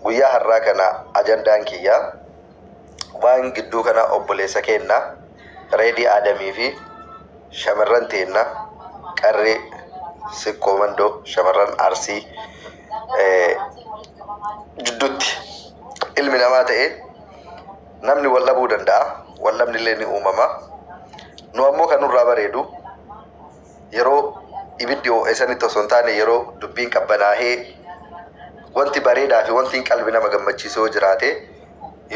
Guyyaa har'aa kana ajandaan kiyya waan gidduu kana obboleessa keenna Reedii Aadamii fi shamarran teenna qarree Sikkoo Mandoo shamarran Arsii jidduutti ilmi namaa ta'e namni wal dhabuu danda'a, wal dhabni illee ni uumama. Nu ammoo kan nurraa bareedu yeroo ibiddi ho'e sanitti osoo hin taane yeroo dubbiin qabbanaahee wanti bareedaa fi wanti qalbi nama gammachiisu yoo jiraate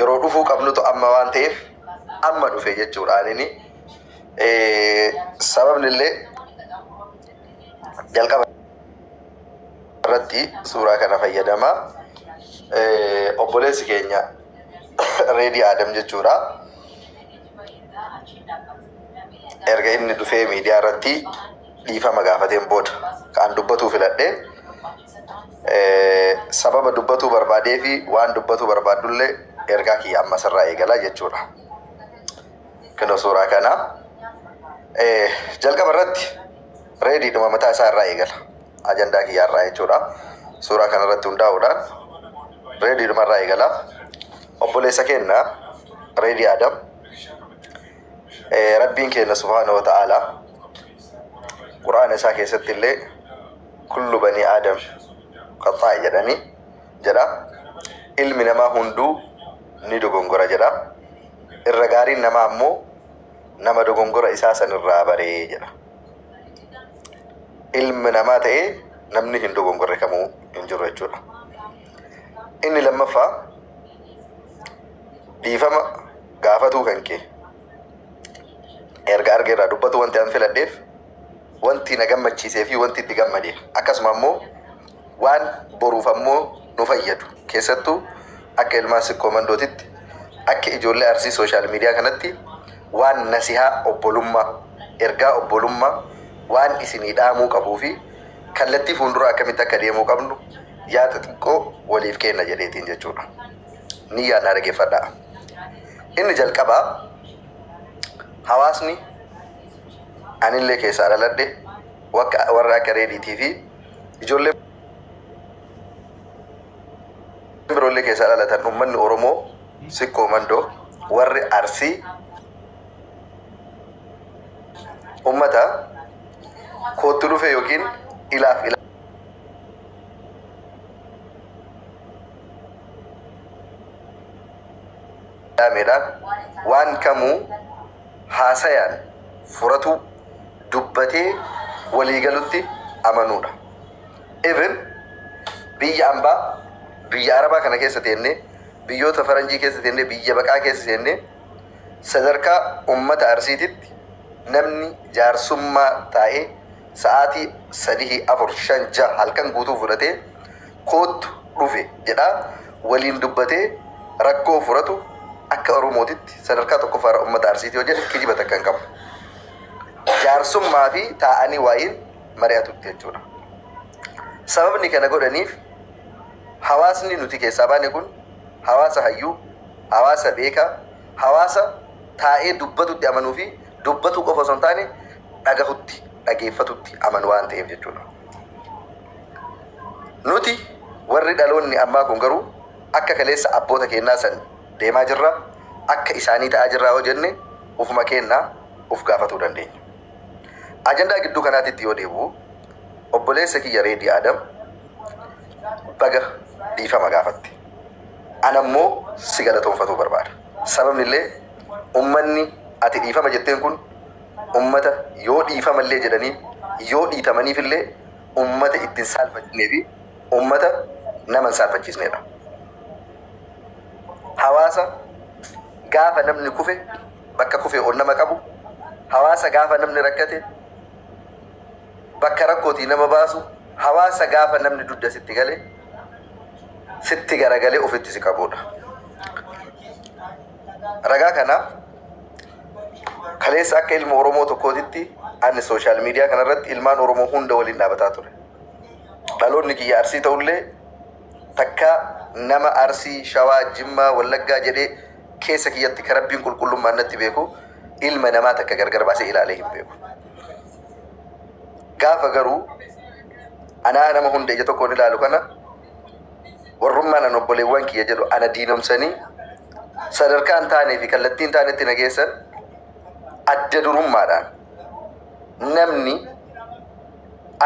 yeroo dhufuu qabnutu amma waan ta'eef amma dhufe jechuudha anini. Sababni illee jalqaba irratti suuraa kana fayyadama. Obboleessi keenya Reedii Aadam jechuudha. Erga inni dhufee miidiyaa irratti dhiifama gaafateen booda kan dubbatuu filadhe. Sababa dubbatuu barbaadee fi waan dubbatuu barbaadullee ergaa kiyya amma sirraa eegalaa jechuudha. Kunoo suuraa kana jalqaba irratti Reediidhuma mataa isaa irraa eegala. Ajandaa kiyya irraa jechuudha. Suuraa kana irratti hundaa'uudhaan Reediidhuma irraa eegala. Obboleessa keenya Reedii Adam Rabbiin keenya subhaanahu wa ta'ala Qur'aana isaa keessatti illee kullu banii Aadam qaxxaa'i jedhanii jedha. Ilmi namaa hunduu ni dogongora jedha. Irra gaariin namaa ammoo nama dogongora isaa sanirraa baree jedha. Ilmi namaa ta'ee namni hin dogongorre kamuu hin jiru jechuudha. Inni lammaffaa dhiifama gaafatuu kan kee erga arge irraa dubbatu wanti an filadheef wanti na gammachiisee fi wanti itti gammade akkasuma ammoo waan boruuf ammoo nu fayyadu keessattuu akka ilmaan Sikkoo Mandootitti akka ijoollee Arsii social media kanatti waan nasihaa obbolummaa ergaa obbolummaa waan isinii dhaamuu qabuu fi kallattii fuulduraa akkamitti akka deemuu qabnu yaada xiqqoo waliif keenna jedheetiin jechuudha. Niyyaan naa dhageeffadhaa. Inni jalqabaa hawaasni anillee keessaa dhaladhe warra akka Reediitii fi ijoollee biroollee keessaa dhalatan uummanni Oromoo Sikkoo Mandoo warri Arsii ummata koottu dhufe yookiin ilaaf ilaameedhaan waan kamuu haasayaan furatuu dubbatee walii galutti amanuudha. Even biyya ambaa biyya Arabaa kana keessa teennee biyyoota faranjii keessa teennee biyya baqaa keessa teennee sadarkaa ummata Arsiititti namni jaarsummaa taa'ee sa'aatii 3, 4, 5, 6 halkan guutuu fudhatee koottu dhufe jedhaa waliin dubbatee rakkoo furatu akka Oromootitti sadarkaa tokkoffaarra ummata Arsiiti yoo jedhe kijiba takka hin qabu. Jaarsummaa fi taa'anii waa'iin mari'atutti jechuudha. Sababni kana godhaniif hawaasni nuti keessaa baane kun hawaasa hayyuu, hawaasa beekaa, hawaasa taa'ee dubbatutti amanuu fi dubbatuu qofa osoo hin taane dhagahutti, dhageeffatutti amanu waan ta'eef jechuudha. Nuti warri dhaloonni ammaa kun garuu akka kaleessa abboota keennaa san deemaa jirra, akka isaanii ta'aa jirraa yoo jenne ufuma keennaa uf gaafatuu dandeenya. Ajandaa gidduu kanaatitti yoo deebi'u obboleessa kiyya Reedii Aadam baga dhiifama gaafatte. Ana immoo si galatoomfatuu barbaada. Sababni illee ummanni ati dhiifama jetteen kun ummata yoo dhiifama illee jedhanii yoo dhiitamaniif illee ummata itti hin saalfachiisnee fi ummata nama hin saalfachiisnedha. Hawaasa gaafa namni kufe bakka kufee ol nama qabu, hawaasa gaafa namni rakkate bakka rakkootii nama baasu, hawaasa gaafa namni dugda sitti gale sitti garagalee ofitti si qabudha. Ragaa kana kaleessa akka ilma Oromoo tokkootitti ani social media kanarratti ilmaan Oromoo hunda waliin dhaabataa ture. Dhaloonni kiyya Arsii ta'ullee takka nama Arsii, Shawaa, Jimmaa, Wallaggaa jedhee keessa kiyyatti ka Rabbiin qulqullummaan natti beeku ilma namaa takka gargar baasee ilaalee hin beeku. Gaafa garuu Anaa nama hunda ija tokkoon ilaalu kana warrummaan an obboleewwan kiyya jedhu ana diinomsanii sadarkaa hin taanee fi kallattii hin taanetti na geessan. Adda durummaadhaan namni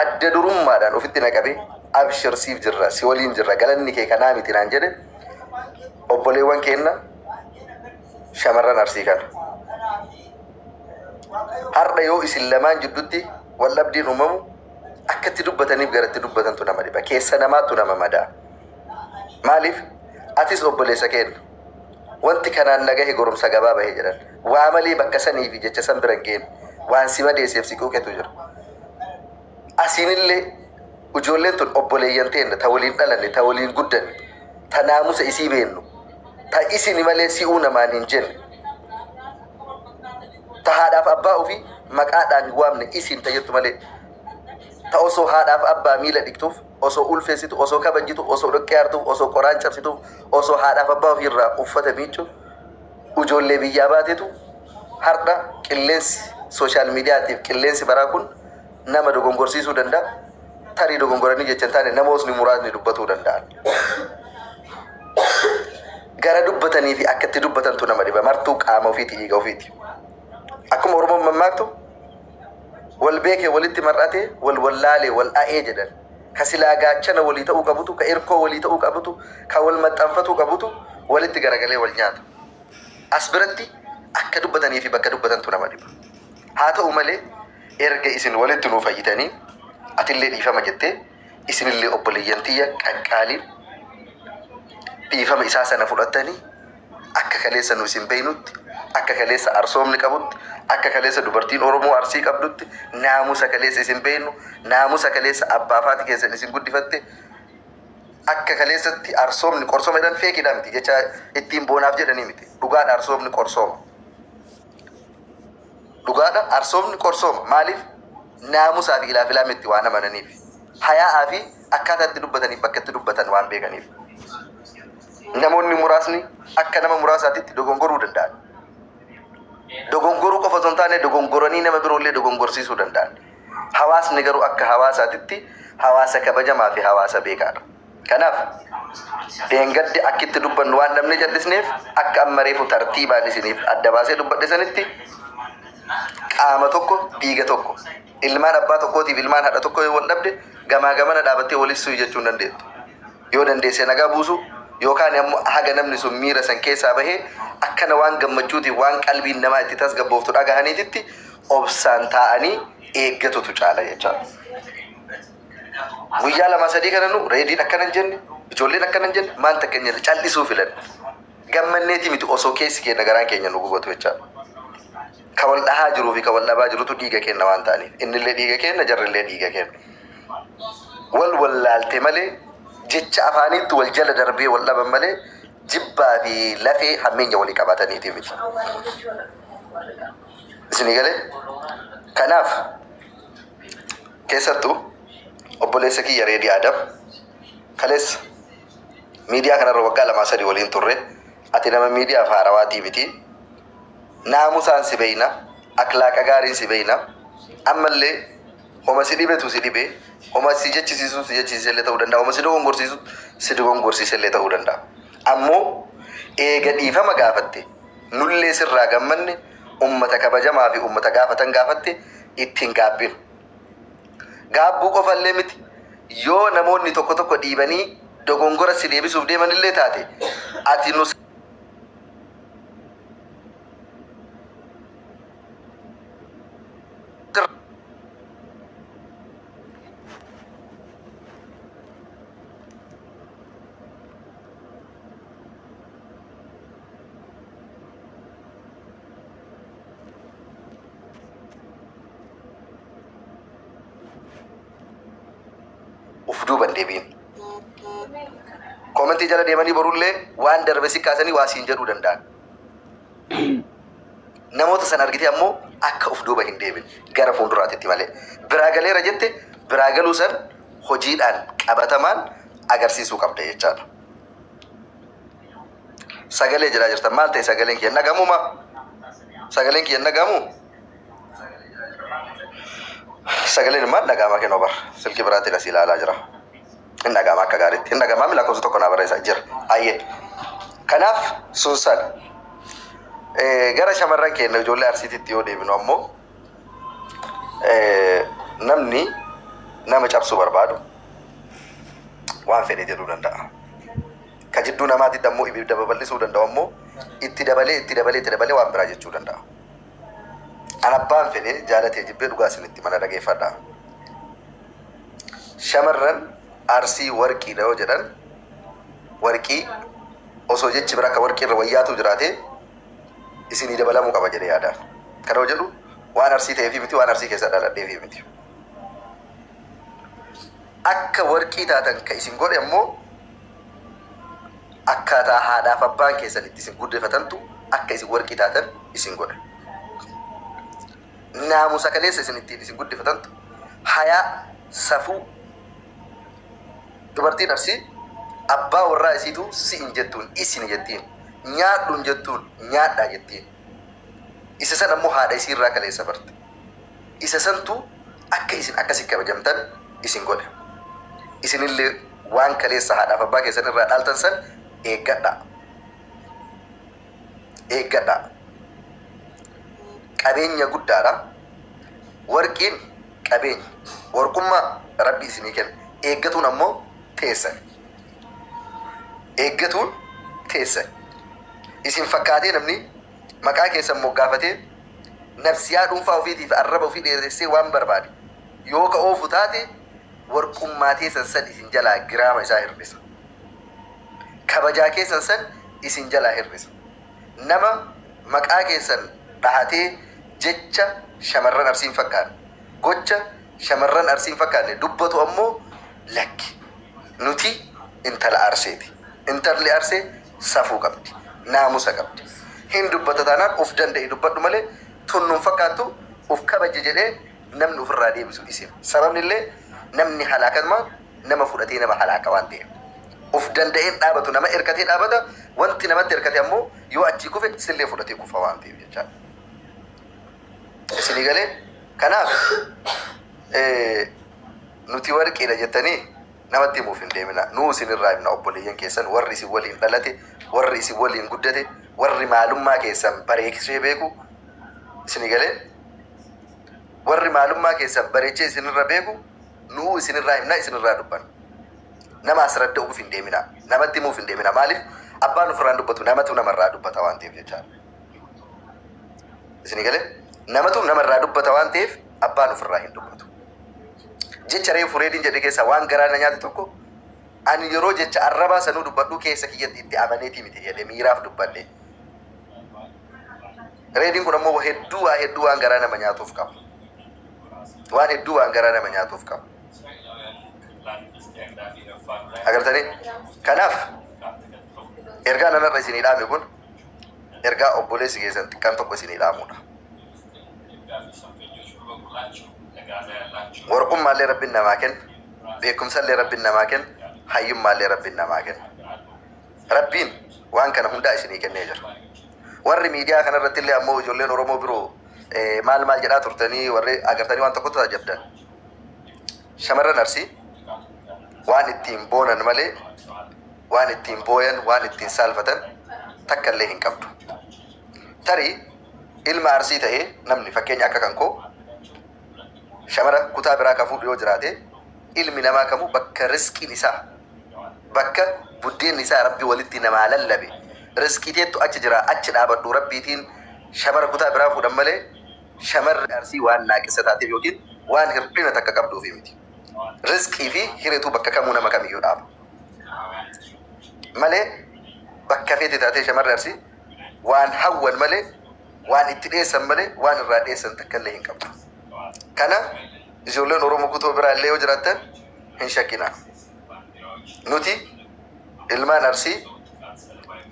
adda durummaadhaan ofitti na qabee abshir siif jirra, si waliin jirra, galanni kee kanaa miti naan jedhe obboleewwan keenna shamarran Arsii kana. Har'a yoo isin lamaan jidduutti wal dhabdiin uumamu, akkatti dubbataniif garatti dubbatantu nama dhiba. Keessa namaattu nama madaa. Maaliif? Atis obboleessa keenya. Wanti kanaan nagahe goromsa gabaa bahe jedhan. Waa malee bakka sanii fi jecha san bira hin geenne. Waan si madeesseef si quuqetu jira. Asiinillee ijoolleen tun obboleeyyan teenna, ta waliin dhalanne, ta waliin guddanne, ta naamusa isii beennu, ta isini malee si'uu namaan hin jenne, ta haadhaaf abbaa ofii maqaadhaan hin waamne isin ta jettu malee, ta osoo haadhaaf abbaa miila dhiqtuuf, osoo ulfeessitu, osoo kabajjitu, osoo dhoqqee hartuuf, osoo qoraan cabsituuf, osoo haadhaaf abbaa ofii irraa uffata miiccu ijoollee biyyaa baatetu har'a qilleensi social mediatiif qilleensi baraa kun nama dogongorsiisuu danda'a. Tarii dogongoranii jecha hin taane namootni muraasni dubbatuu danda'an. Gara dubbatanii fi akka itti dubbatantu nama dhiba. Martuu qaama ofiiti, dhiiga ofiiti. Akkuma Oromoon mammaaktu, wal beekee walitti mar'ate, wal wallaalee wal dha'ee jedhan. Ka silaa gaachana walii ta'uu qabutu, ka irkoo walii ta'uu qabutu, ka wal maxxanfatuu qabutu walitti garagalee wal nyaata. As biratti akka dubbatanii fi bakka dubbatantu nama dhiba. Haa ta'u malee, erga isin walitti nuu fayyitanii, atillee dhiifama jettee, isinillee obboleeyyan tiyya qaqqaaliin dhiifama isaa sana fudhattanii, akka kaleessa nu isin beeynutti, akka kaleessa arsoomni qabutti, akka kaleessa dubartiin Oromoo Arsii qabdutti, naamusa kaleessa isin beeynu, naamusa kaleessa abbaa faati keessan isin guddifatte, akka kaleessatti arsoomni qorsooma jedhan fakeiidha miti, jecha ittiin boonaaf jedhanii miti. Dhugaadha, arsoomni qorsooma. Dhugaadha, arsoomni qorsooma. Maaliif? Naamusaa fi ilaafilaa miti waan amananiif, hayaa'aa fi akkaataa itti dubbataniif bakka itti dubbatan waan beekaniif. Namoonni muraasni akka nama muraasaatitti dogongoruu danda'an. Dogongoruu qofa osoo hin taane, dogongoranii nama biroollee dogongorsiisuu danda'an. Hawaasni garuu akka hawaasaatitti hawaasa kabajamaa fi hawaasa beekaadha. Kanaaf dheengaddi akkitti dubbannu waan dhabne jal'isneef, akka amma reefu tartiibaan isiniif adda baasee dubbadhe sanitti, qaama tokko, dhiiga tokko, ilmaan abbaa tokkootiif ilmaan haadha tokko yoo wal dhabde, gamaa gamana dhaabattee walitti jechuu hin dandeettu. Yoo dandeesse nagaa buusu, yookaan ammoo haga namni sun miira san keessaa bahee akkana waan gammachuutiif waan qalbiin namaa itti tasgabbooftu dhagahaniititti obsaan taa'anii eeggatutu caala jechaadha. Guyyaa lama sadii kana nu Reediin akkana hin jenne, ijoolleen akkana hin jenne, maal takka hin jenne, cal'isuu filan. Gammanneeti miti, osoo keessi keenya garaan keenya nu gubatu jechaadha. Ka wal dhahaa jiruu fi ka wal dhabaa jirutu dhiiga keenya waan ta'aniif. Innillee dhiiga keenya, jarrillee dhiiga keenya. Wal wallaalte malee, jecha afaaniitti wal jala darbee wal dhaban malee, jibbaa fi lafee hammeenya walii qabaataniiti miti. Isinii galee? Kanaaf keessattuu obboleessa kiyya Reedii Adam, kaleessa miidiyaa kanarra waggaa 2-3 waliin turre, ati nama miidiyaaf haarawaatii miti. Naamusaan si beeyna, aklaaqa gaariin si beeyna. Ammallee homa si dhibetu si dhibe, homa si jechisiisu si jechisiisellee ta'uu danda'a, homa si dogongorsiisu si dogongorsiisellee ta'uu danda'a. Ammoo eega dhiifama gaafatte, nullee sirraa gammanne, ummata kabajamaa fi ummata gaafatan gaafatte ittiin gaabbinu. Gaabbuu qofallee miti, yoo namoonni tokko tokko dhiibanii dogongora si deebisuuf deemanillee taate, ati nu uf duuban deebiin. Commentii jala deemanii borullee waan darbe si kaasanii waa siin jedhuu danda'an. Namoota san argitee ammoo akka uf duuba hin deebin, gara fuulduraatitti malee. Biraa galeera jette, biraa galuu san hojiidhaan qabatamaan agarsiisuu qabda jechaadha. Sagalee jedhaa jirtan, maal ta'e sagaleen kiyya nagamuuma? Sagaleen kiyya nagamu? Sagaleen immoo dhaga'ama kennu bar. Silkii biraatiin as ilaalaa jira. Hin dhaga'ama akka gaariitti. Hin dhaga'ama lakkoofsa tokko naa barreessaa jira. Ayyee. Kanaaf sun sana. Gara shamarran keenya ijoollee Arsiititti yoo deebinu ammoo, namni nama cabsuu barbaadu waan fedhe jedhuu danda'a. Ka jidduu namaatitti ammoo ibidda babal'isuu danda'u ammoo itti dabalee, itti dabalee, itti dabalee waan biraa jechuu danda'a. An abbaan fedhe jaalatee jibbee dhugaa isinitti mana dhageeffadha. Shamarran Arsii warqiidha yoo jedhan, warqii osoo jechi bira akka warqii irra wayyaatu jiraate isinii dabalamuu qaba jedhee yaadaan. Kana yoo jedhu waan Arsii ta'eefi miti, waan Arsii keessa dhaladheefi miti. Akka warqii taatan ka isin godhe ammoo akkaataa haadhaaf abbaan keessan itti isin guddifatantu akka isin warqii taatan isin godhe. Naamusa kaleessa isin ittiin isin guddifatantu, hayaa, safuu. Dubartiin Arsii abbaa warraa isiitu si'in jettuun isin jettiin, nyaadhuun jettuun nyaadhaa jettiin. Isa san ammoo haadha isii irraa kaleessa barte. Isa santu akka isin akkasi kabajamtan isin godhe. Isinillee waan kaleessa haadhaaf abbaa keessan irraa dhaaltan san eeggadhaa. Eeggadhaa. Qabeenya guddaadha. Warqiin qabeenya. Warqummaa Rabbi isinii kenna. Eeggatuun ammoo teessan. Eeggatuun teessan. Isin fakkaatee namni maqaa keessan moggaafatee nafsiyaa dhuunfaa ofiitiif arraba ofii dheeressee waan barbaade yoo ka oofu taate, warqummaa teessan san isin jalaa giraama isaa hir'isa. Kabajaa keessan san isin jalaa hir'isa. Nama maqaa keessan dhahatee jecha shamarran Arsiin fakkaanne, gocha shamarran Arsiin fakkaanne dubbatu ammoo lakki. Nuti intala Arseeti. Intalli Arsee safuu qabdi. Naamusa qabdi. Hin dubbata taanaan of danda'e dubbadhu malee tunnuun fakkaattu of kabaje jedhee namni ofirraa deebisu isin. Sababni illee namni halaakama nama fudhatee nama halaaka waan ta'eef. Of danda'een dhaabatu nama erkatee dhaabata, wanti namatti erkate ammoo yoo achii kufe sillee fudhatee kufa waan ta'eef jechaadha. Isinii galee? Kanaaf nuti warqiidha jettanii namatti himuuf hin deemina. Nuu isinirraa himna, obboleeyyan keessan, warri isin waliin dhalate, warri isin waliin guddate, warri maalummaa keessan bareeksee beeku. Isinii galee? Warri maalummaa keessan bareechee isinirra beeku nuu isinirraa himna, isinirraa dubbanna. Nama as radda'uuf hin deemina. Namatti himuuf hin deemina. Maaliif? Abbaan ofirraan dubbatu, namatu namarraa dubbata waan ta'eef jechaadha. Isinii galee? Namatu namarraa dubbata waan ta'eef abbaan ofirraa hin dubbatu. Jecha reefu Reediin jedhe keessaa waan garaa na nyaate tokko, ani yeroo jecha arrabaa sanuu dubbadhu keessa kiyyatti itti amaneetii miti jedhe, miiraaf dubbadhe. Reediin kun ammoo hedduu waa hedduu waan garaa nama nyaatuuf qaba. Waan hedduu waan garaa nama nyaatuuf qaba. Agartanii? Kanaaf ergaa nanarra isinii dhaame kun ergaa obboleessi keessan xiqqaan tokko isinii dhaamudha. Warqummaallee Rabbiin namaa kenna, beekumsallee Rabbiin namaa kenna, hayyummaallee Rabbiin namaa kenna. Rabbiin waan kana hundaa isinii kennee jira. Warri miidiyaa kanarratti illee ammoo ijoolleen Oromoo biroo maal maal jedhaa turtanii, warri agartanii waan tokkotti taajabdan. Shamarran Arsii waan ittiin boonan malee waan ittiin booyan, waan ittiin saalfatan takka illee hin qabdu. Tarii ilma Arsii ta'ee namni fakkeenya akka kan koo shamara kutaa biraa ka fuudhu yoo jiraate, ilmi namaa kamuu bakka riskiin isaa, bakka buddeenni isaa Rabbi walitti namaa lallabe, riskii teettu achi jira, achi dhaabadhu Rabbiitiin shamara kutaa biraa fuudhan malee shamarri Arsii waan naaqisa taateef yookiin waan hir'ina takka qabduufi miti. Riskii fi hireetu bakka kamuu nama kamiyyuu dhaaba. Malee bakka feete taatee shamarri Arsii waan hawwan malee, waan itti dheessan malee, waan irraa dheessan takka illee hin qabdu. Kana ijoolleen Oromoo kutoo biraa illee yoo jiraattan hin shakkinaa. Nuti ilmaan Arsii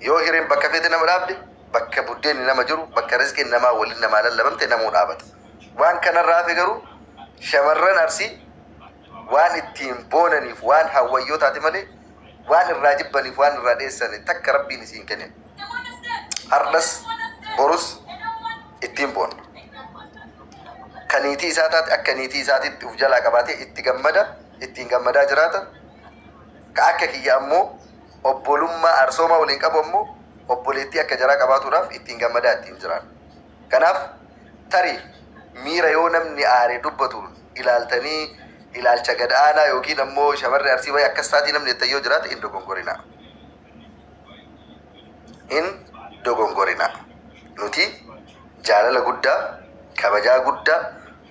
yoo hireen bakka feete nama dhaabde, bakka buddeenni nama jiru, bakka rizqiin namaa waliin namaa lallabamte namuu dhaabata. Waan kanarraa hafe garuu shamarran Arsii waan ittiin boonaniif waan hawwayyoo taate malee waan irraa jibbaniif waan irraa dheessan takka Rabbiin isiin kennin. Hardhas borus ittiin boonna. Ka niitii isaa taate akka niitii isaatitti uf jalaa qabaatee itti gammada, ittiin gammadaa jiraata. Ka akka kiyya ammoo obbolummaa arsoomaa waliin qabu ammoo obboleettii akka jaraa qabaatuudhaaf ittiin gammadaa ittiin jiraan. Kanaaf tarii miira yoo namni aaree dubbatu ilaaltanii ilaalcha gad aanaa yookiin ammoo shamarri Arsii wayii akkas taatii namni jettan yoo jiraate hin dogongorinaa. Hin dogongorinaa. Nuti jaalala guddaa, kabajaa guddaa,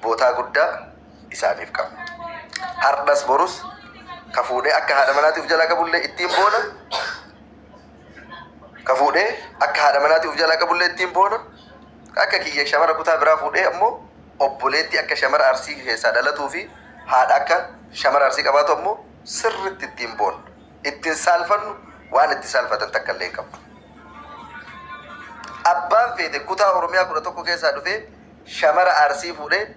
bootaa guddaa isaaniif qabna. Hardhas borus ka fuudhee akka haadha manaatiif jalaa qabullee ittiin boona. Ka fuudhee akka haadha manaatiif jalaa qabullee ittiin boona. Akka kiyya shamara kutaa biraa fuudhee ammoo obboleettii akka shamara Arsii keessaa dhalatuu fi haadha akka shamara Arsii qabaatu ammoo sirritti ittiin boonna. Ittiin saalfannu waan itti saalfatan takka illee hin qabdu. Abbaan feete kutaa Oromiyaa 11 keessaa dhufee shamara Arsii fuudhee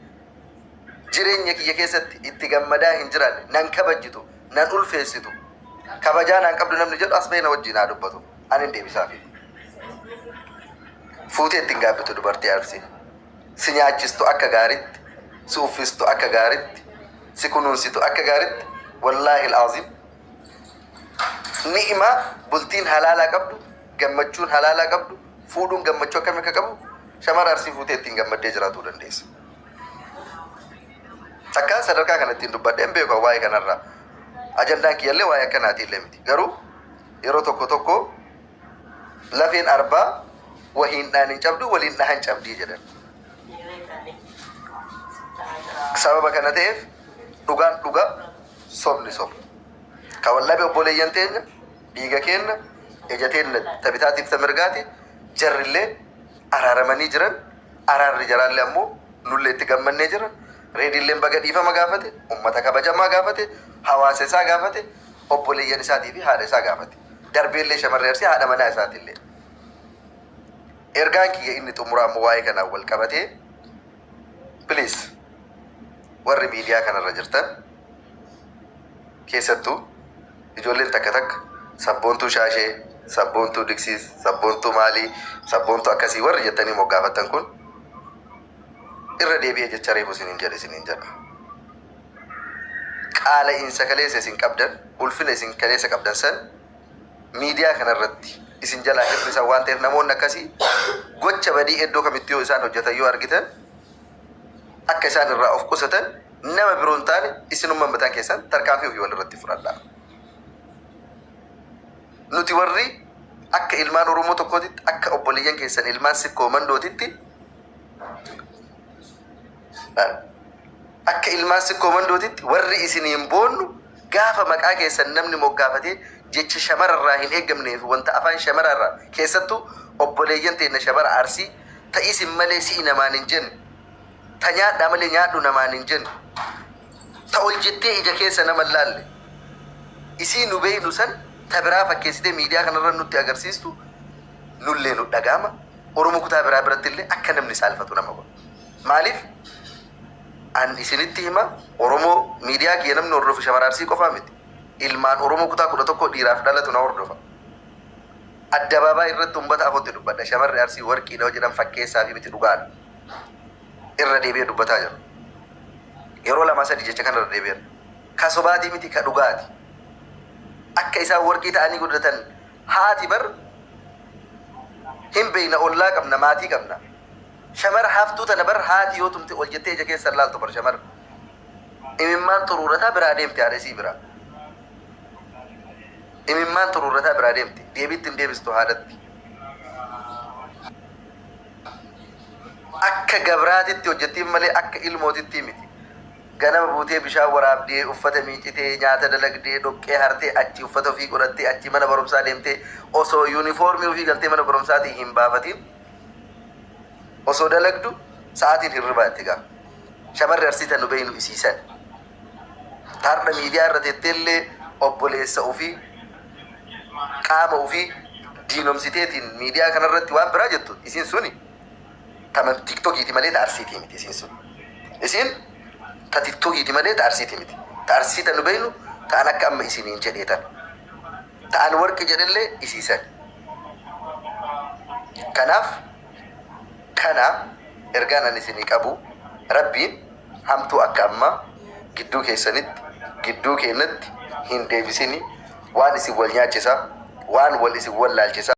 jireenya kiyya keessatti itti gammadaa hin jiraanne, nan kabajjitu, nan ulfeessitu, kabajaa naan qabdu namni jedhu as bahee na wajjin haa dubbatu. Ani hin deebisaafi. Fuutee ittiin gaabbitu dubartii Arsii. Si nyaachistu akka gaaritti, si uffistu akka gaaritti, si kunuunsitu akka gaaritti, wallaahi al'aazim. Ni'ima bultiin halaalaa qabdu, gammachuun halaalaa qabdu, fuudhuun gammachuu akkamii akka qabu shamara Arsii fuutee ittiin gammaddee jiraatuu dandeessa. Takkaan sadarkaa kana ittiin dubbadhee hin beeku waa'ee kanarraa. Ajandaan kiyyallee waa'ee akkanaati illee miti. Garuu yeroo tokko tokko lafeen arbaa wahiin dhaan hin cabdu, waliin dhahan cabdii jedhan. Sababa kana ta'eef dhugaan dhuga, sobni soba. Ka wallabe obboleeyyan teenya, dhiiga keenna, ija teenna ta bitaatiif ta mirgaati, jarrillee araaramanii jiran, araarri jaraallee ammoo nullee itti gammannee jira. Reediilleen baga dhiifama gaafate, ummata kabajamaa gaafate, hawaasa isaa gaafate, obboleeyyan isaatii fi haadha isaa gaafate. Darbeellee shamarree Arsii haadha manaa isaatiillee. Ergaan kiyya inni xumuraa ammoo waa'ee kanaan wal qabatee, please, warri miidiyaa kanarra jirtan, keessattuu ijoolleen takka takka sabboontuu shaashee, sabboontuu diksiis, sabboontuu maalii, sabboontuu akkasii warri jettanii moggaafattan kun, irra deebi'ee jecha reefu isiniin jedhe isiniin jedha. Qaala'iinsa kaleessa isin qabdan, ulfina isin kaleessa qabdan san miidiyaa kanarratti isin jalaa hir'isan waan ta'eef, namoonni akkasii gocha badii iddoo kamitti yoo isaan hojjetan yoo argitan akka isaan irraa of qusatan, nama biroo hin taane isinummaan mataan keessan tarkaanfii ofii walirratti fudhadhaa. Nuti warri akka ilmaan Oromoo tokkootitti, akka obboleeyyan keessan ilmaan Sikkoo Mandootitti, akka ilmaan Sikkoo Mandootitti warri isiniin boonnu, gaafa maqaa keessan namni moggaafatee jecha shamararraa hin eeggamnee fi wanta afaan shamararraa, keessattuu obboleeyyan teenya shamara Arsii ta isin malee si'i namaan hin jenne, ta nyaadhaa malee nyaadhu namaan hin jenne, ta ol jettee ija keessa nama hin laalle, isii nu beeynu san ta biraa fakkeessitee miidiyaa kanarra nutti agarsiistu, nullee nu dhaga'ama. Oromoo kutaa biraa biratti illee akka namni saalfatu nama godha. Maaliif an isinitti hima, Oromoo miidiyaa kiyya namni hordofu shamara Arsii qofaa miti. Ilmaan Oromoo kutaa 11 dhiiraaf dhalatu na hordofa. Addabaabaa irratti uummata afotti dubbadha. Shamarri Arsii warqiidha jedhan fakkeessaa fi miti, dhugaadha. Irra deebi'ee dubbataa jira. Yeroo lama sadi jecha kana irra deebi'eera. Ka sobaatii miti, ka dhugaati. Akka isaan warqii ta'anii guddatan haati bar hin beeyna, ollaa qabna, maatii qabna. Shamara haftuu tana bar haati yoo tumte ol jettee ija keessa laaltu bar shamara. Imimmaan xuruurataa biraa deemte haadha isii biraa. Imimmaan xuruurataa biraa deemte. Deebiitti hin deebistu haadhatti. Akka gabraatitti hojjettiin malee akka ilmootitti miti. Ganama buutee bishaan waraabdee, uffata miicitee, nyaata dalagdee, dhoqqee hartee, achi uffata ofii godhattee, achi mana barumsaa deemtee, osoo yuunifoormii ofii galtee mana barumsaatii hin baafatin osoo dalagdu sa'aatiin hirribaa itti ga'a. Shamarri Arsii tan nu beeynu isiisan. Taarda miidiyaa irra teetteellee obboleessa ofii, qaama ofii diinomsiteetiin miidiyaa kanarratti waan biraa jettu, isiin suni tama TikTokiiti malee ta Arsiitii miti isiin sun. Isiin ta TikTokiiti malee ta Arsiitii miti. Ta Arsii tan nu beeynu ta'an akka amma isiniin jedhee tan. Ta'an warqi jedhellee isiisan. Kanaaf kana ergaan ani isinii qabu Rabbiin hamtuu akka ammaa gidduu keessanitti, gidduu keennatti hin deebisini. Waan isin wal nyaachisaa, waan wal isin wallaalchisaa.